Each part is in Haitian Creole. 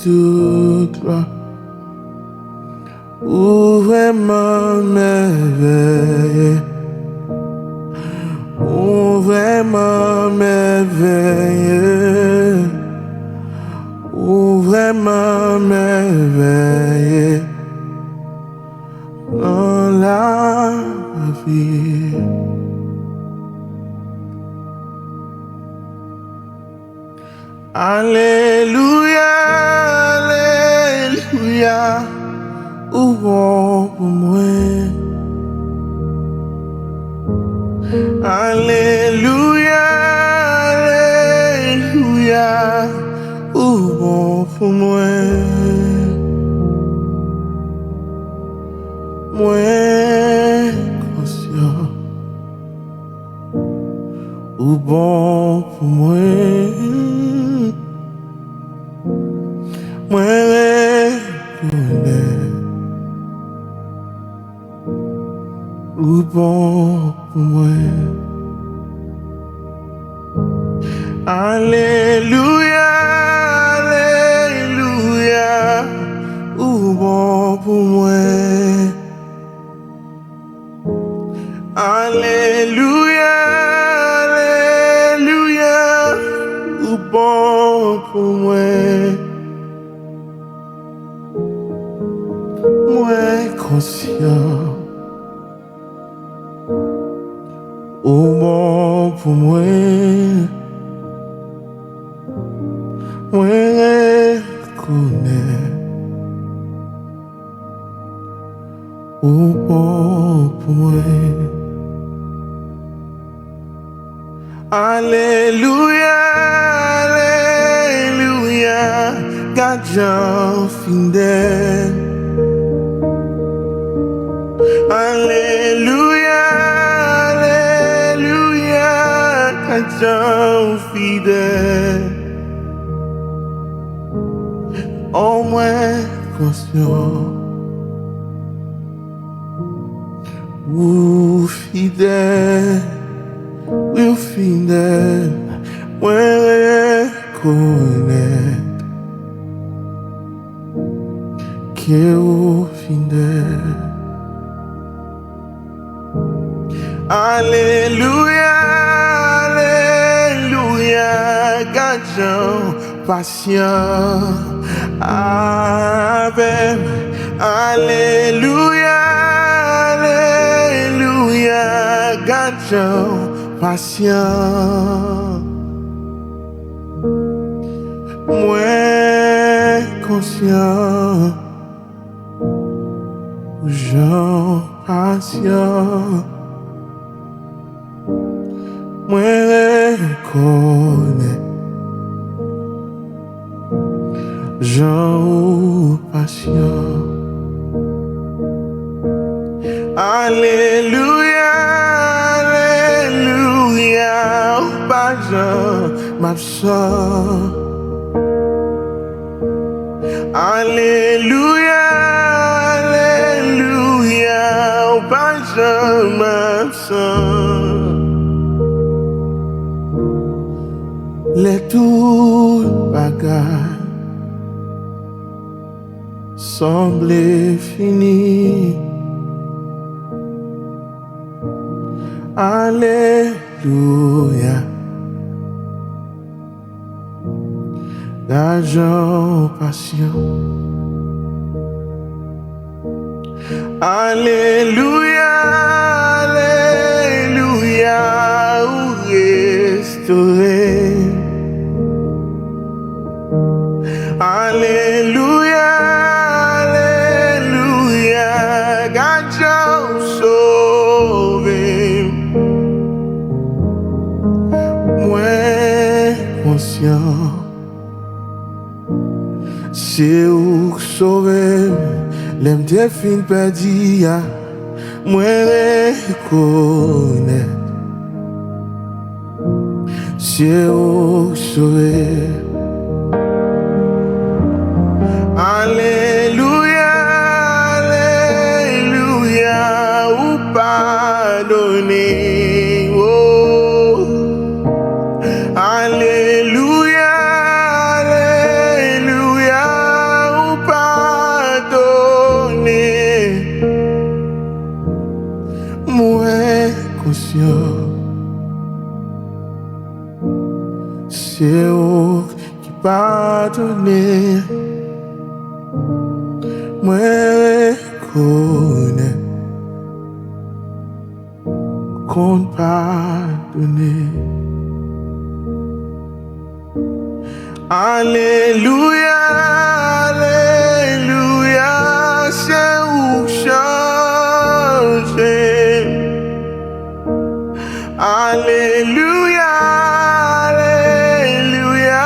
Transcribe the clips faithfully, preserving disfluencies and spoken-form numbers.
tout glwa. Ou vrèman mèvèye. Ou vrèman mèvèye. Ou vrèman mèvèye nan lavi. Alelouya, alelouya, ou bon pou mwen. Alelouya, alelouya, ou bon pou mwen. Mwen konsyan ou bon pou mwen. Mwen rekonèt ou bon pou mwen. Alelouya, alelouya, ou bon pou mwen. Alelouya, alelouya, ou bon pou mwen. Mwen konsyan ou bon pou mwen. Mwen rekonèt ou bon pou mwen. Alelouya, alelouya, gad jan w fidèl. Alelouya, alelouya, gad jan w fidèl. O mwen konsyan ou fidèl, wi, ou fidèl, mwen rekonèt ke ou fidèl. Alelouya, alelouya, gad jan w pasyan avè m. Alelouya, alelouya, gad jan w pasyan. Mwen konsyan ou jan w pasyan. Mwen rekonèt jan ou pasyan. Alelouya, alelouya, ou pa janm absan. Alelouya, alelouya, ou pa janm absan. Lè tout bagay sanble fini. Alelouya. Gad jan w pasyan. Alelouya, alelouya, ou restore m. Alelouya, alelouya, gad jan w sove m. Mwen konsyan se ou k sove m lè m te fin pèdi a. Mwen rekonèt se ou k sove. Alelouya, alelouya, ou padone, oh. Alelouya, alelouya, Padone, mwen rekonèt ou konn padone. Alelouya, alelouya, se ou k chanje. Alelouya, alelouya,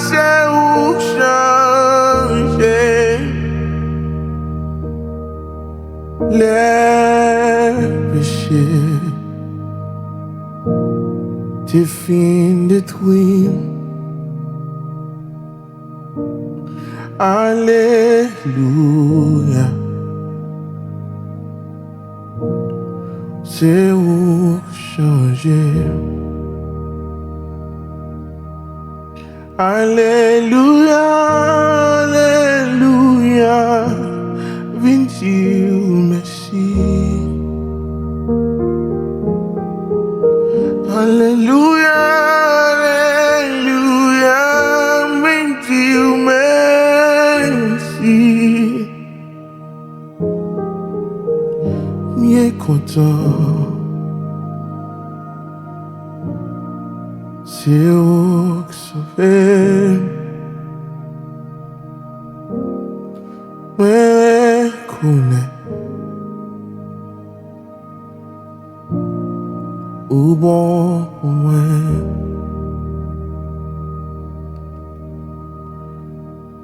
se ou k chanje. Lè peche te fin detwi m. Alelouya. Se ou k chanje. Alelouya, alelouya, vin di w mèsi. Alelouya, alelouya, vin di w mèsi. M byen kontan. Se ou k sove m. Mwen rekonèt ou bon pou mwen.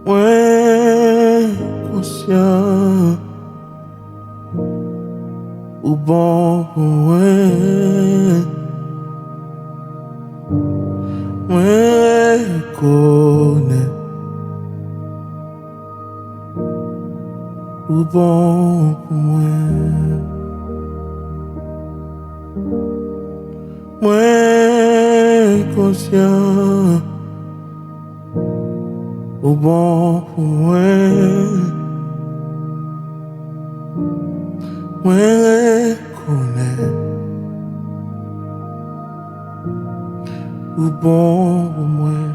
Mwen konsyan ou bon pou mwen. Mwen rekonèt ou bon pou mwen. Mwen konsyan ou bon pou mwen. Mwen rekonèt ou bon pou mwen.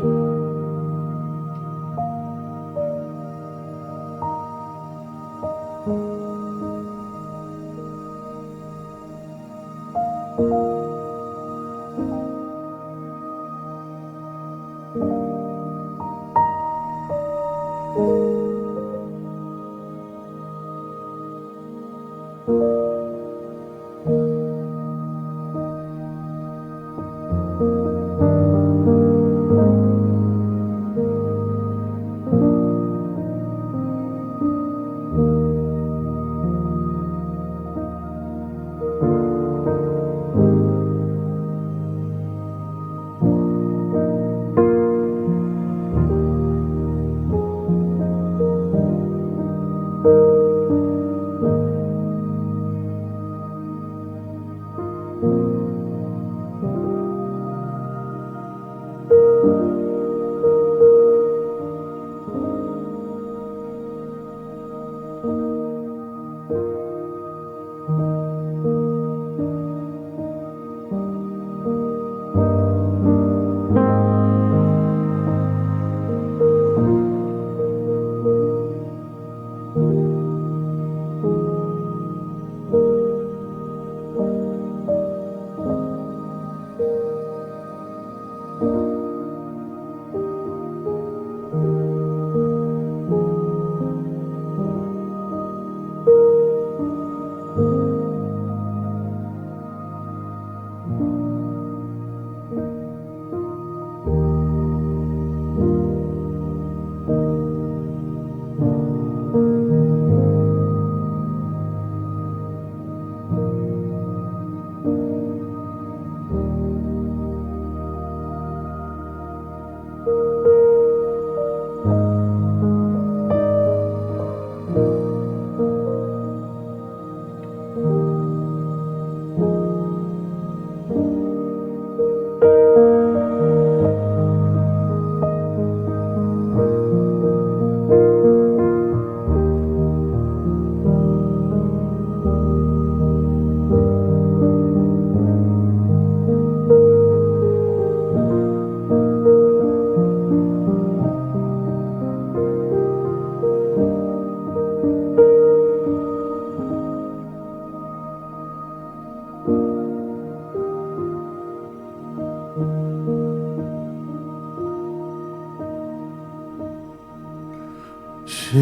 Se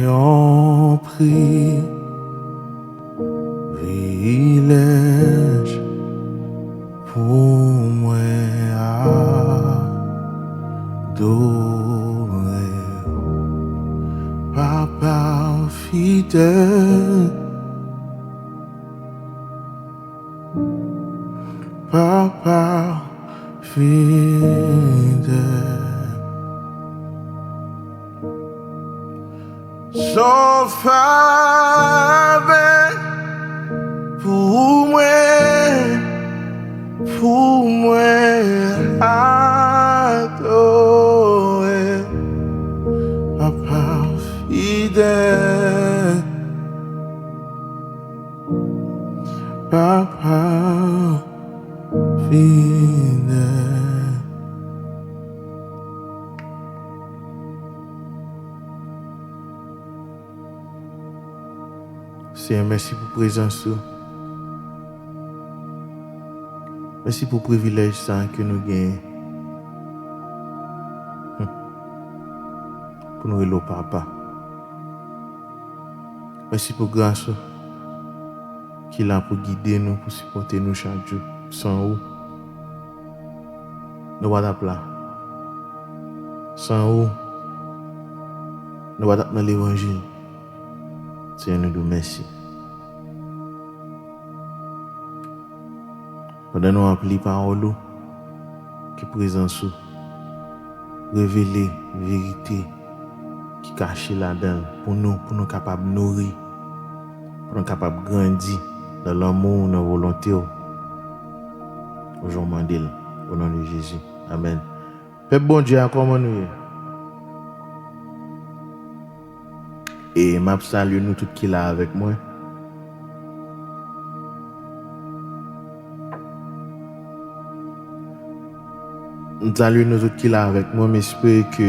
yon privilèj pou mwen adore w, Papa fidèl, Papa fidèl. Son favè pou mwen, pou mwen adore w, Papa fidèl, Papa fidèl. Senyè, mèsi pou prezans ou. Mèsi pou privilèj sa ke nou genyen. Hmm. Pou nou rele w Papa. Mèsi pou gras ou ki la pou gide nou, pou sipòte nou chak jou. San ou, nou pa t ap la. San ou, nou pa t ap nan levanjil. Senyè, nou di w mèsi. Pandan nou ap li pawòl ou, ke prezans ou revele verite ki kache ladan l pou nou, pou nou kapab nouri, pou nou kapab grandi nan lanmou w, nan volonte w, jan w mande l, o non de Jezi. Amèn. Pèp Bondye a, kòman nou ye? E m ap salye nou tout ki la avèk mwen. M salye nou tout ki la avèk mwen, m espere ke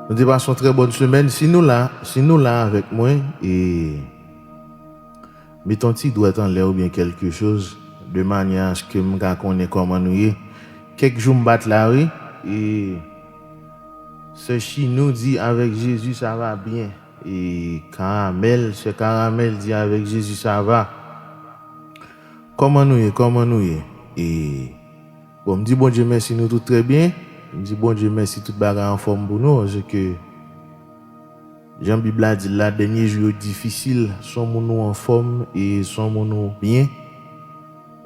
nou te pase yon trè bòn semèn. Si nou la, si nou la avèk mwen, e mete yon ti dwèt anlè oubyen kèlke choz, de manyè aske m ka konnen kòman nou ye. Kèk jou m pa t la, wi. E sè Chinou di, avec Jésus, ça va bien. E Karamèl, sè Karamèl di, avec Jésus, ça va. Kòman nou ye? Kòman nou ye? E, bon, m di Bondye mèsi, nou tout trè byen. M di Bondye mèsi, tout bagay anfòm pou nou, paske jan Bib la di l la, dènye jou yo difisil, son moun ou anfòm e son moun ou byen.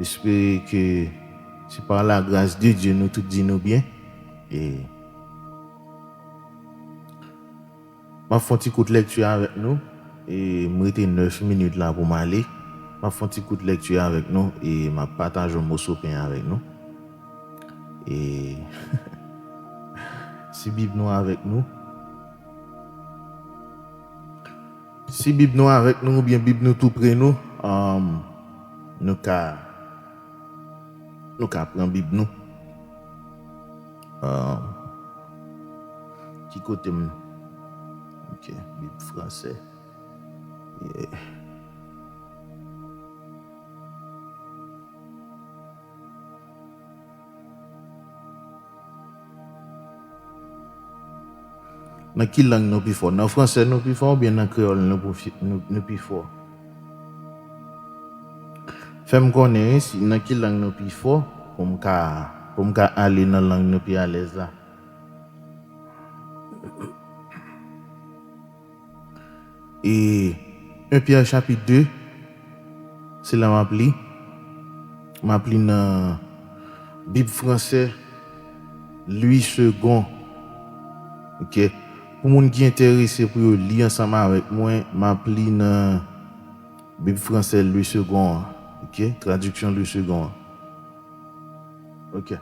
M espere ke se par la grâce de Dieu nou tout di nou byen. E m ap fè yon ti kout lèkti avèk nou. E m rete nèf minit la pou m ale. M ap fè yon ti kout lèkti avèk nou e m ap pataje yon moso pen avèk nou. E si Bib nou avèk nou, Si Bib nou avèk nou, oubyen Bib nou tou pre nou, um, nou ka, nou ka pran Bib nou. Um, ki kote m? Ok, Bib fransè. Yeah. Nan ki lang nou pi fò? Nan fransè nou pi fò oubyen nan kreyòl nou pou fi-, nou, nou pi fò? Fè m konnen wi, si, nan ki lang nou pi fò pou m ka, pou m ka ale nan lang nou pi alèz la. E en Pyè chapit de, se la m ap li. M ap li nan Bib fransè Louis Segond. Ok. Pou moun ki enterese pou yo li ansanm avèk mwen, m ap li nan Bib fransè Louis Segond an. Ok. Tradiksyon Louis Segond an. Ok.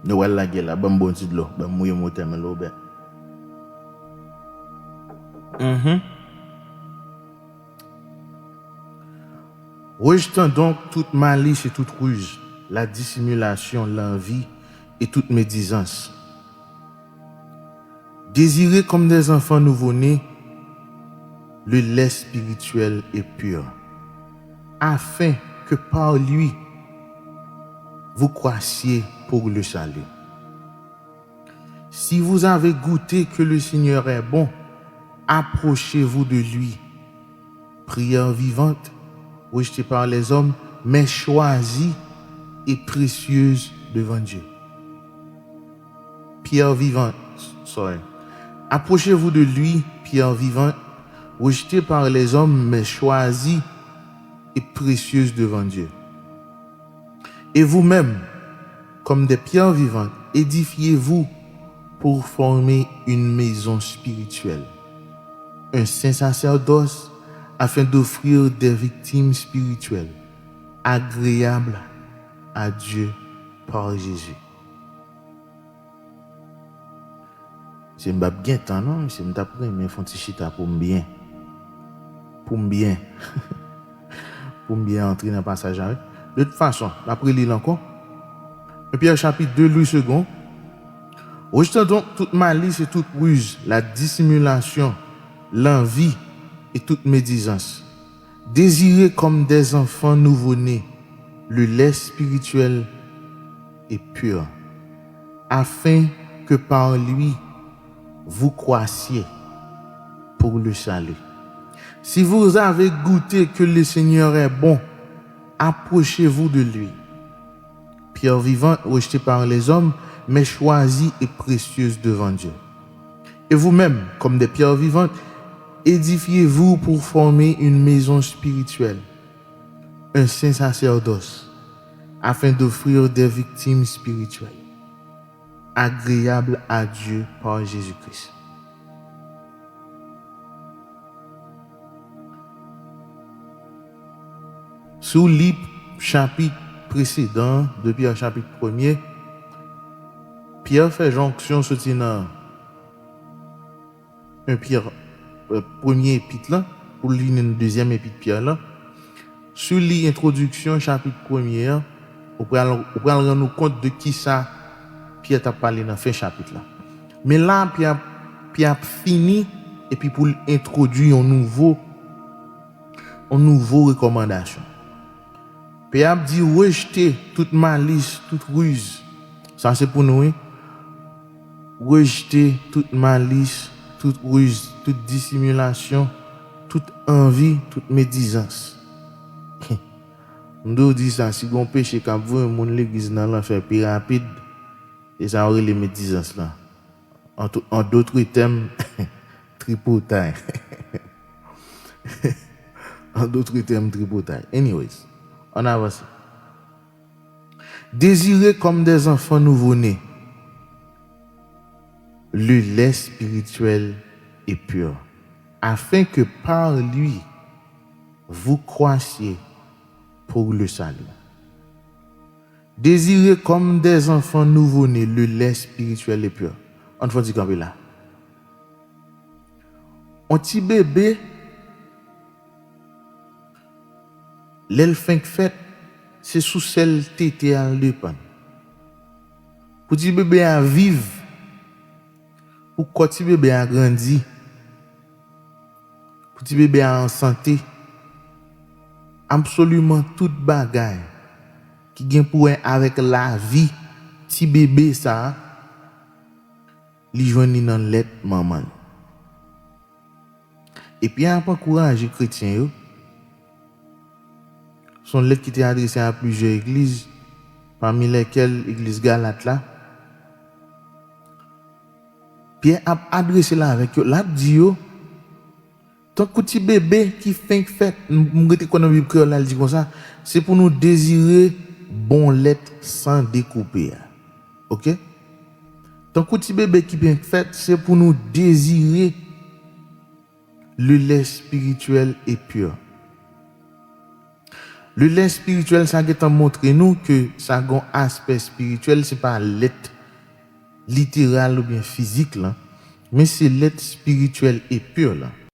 Nou pral lage la. Ban m bwè yon ti dlo. Ban m mouye motè m, Lobè. Mhm. Rejetant donc toute malice et toute ruse, la dissimulation, l'envie et toute médisance. Désirez comme des enfants nouveau-nés le lait spirituel et pur, afin que par lui vous croissiez pour le salut. Si vous avez goûté que le Seigneur est bon, approchez-vous de lui. Prière vivante, rejetée par les hommes, mais choisie et précieuse devant Dieu. Pierre vivante, sorry. Approchez-vous de lui, pierre vivante, rejetée par les hommes, mais choisie et précieuse devant Dieu. Et vous-même, comme des pierres vivantes, édifiez-vous pour former une maison spirituelle, un saint sacerdoce, afin d'offrir des victimes spirituelles agréables à Dieu par Jésus. Se m p ap gen tan non, se m t ap renmen fè yon ti chita pou m byen. Pou m byen. Pou m byen antre nan pasaj la, wi. De tout fason, n ap reli l ankò. Pyè chapit de, Louis Segond. Rejetant donc toute malice et toute ruse, la dissimulation, l'envie et toute médisance. Désirez comme des enfants nouveau-nés le lait spirituel et pur, afin que par lui vous croissiez pour le salut. Si vous avez goûté que le Seigneur est bon, approchez-vous de lui. Pierre vivante rejetée par les hommes, mais choisie et précieuse devant Dieu. Et vous-même, comme des pierres vivantes, édifiez-vous pour former une maison spirituelle, un saint sacerdoce, afin d'offrir des victimes spirituelles agréables à Dieu par Jésus-Christ. Si w li chapit presedan, de Pyè chapit premye, Pyè fè jonksyon soti nan en Pyè, euh, premye epit la, pou li nan dezyèm epit Pyè la. Si w li entwodiksyon chapit premye a, ou pral, ou pral rann ou kont de kisa Pyè t ap pale nan fen chapit la. Men la, Pyè ap, Pyè ap fini, epi pou l entwodui yon nouvo, yon nouvo rekòmandasyon. Pyè ap di, rejte tout malis, tout riz. Sa se pou nou, wi. Rejte tout malis, tout riz, tout disimilasyon, tout anvi, tout medizans. M dwe di sa, si gon peche k ap voye moun legliz nan lanfè pi rapid, se sa yo rele medizans lan. En tou-, en d'autres termes, tripotay. En d'autres termes, tripotay. Anyways, ann avanse. Désirez comme des enfants nouveau-nés le lait spirituel et pur, afin que par lui vous croissiez pour le salut. Désirez comme des enfants nouveau-nés le lait spirituel et pur. Ann fè yon ti kanpe la. Yon ti bebe, lè l fenk fèt, se sou sèl tete a l depann. Pou ti bebe a viv, pou kò ti bebe a grandi, pou ti bebe a an sante, absoliman tout bagay ki gen pou wè avèk lavi ti bebe sa a, li jwenn li nan lèt manman l. Epi ap ankouraje kretyen yo. Se yon lèt ki te adrese a plizyè egliz, pami lèkèl egliz Galat la. Pyè ap adrese l avèk yo, l ap di yo, tankou ti bebe ki fenk fèt, m, m rete kwè nan Bib kreyòl la, l di konsa, se pou nou dezire bon lèt san dekoupe a. Oke? Tankou ti bebe ki fenk fèt, se pou nou dezire le lait spirituel et pur. Le lait spirituel, sa gentan montre nou ke sa gon aspè espirityèl, se pa lèt literal oubyen fizik lan, men se lèt spirituel et pur lan.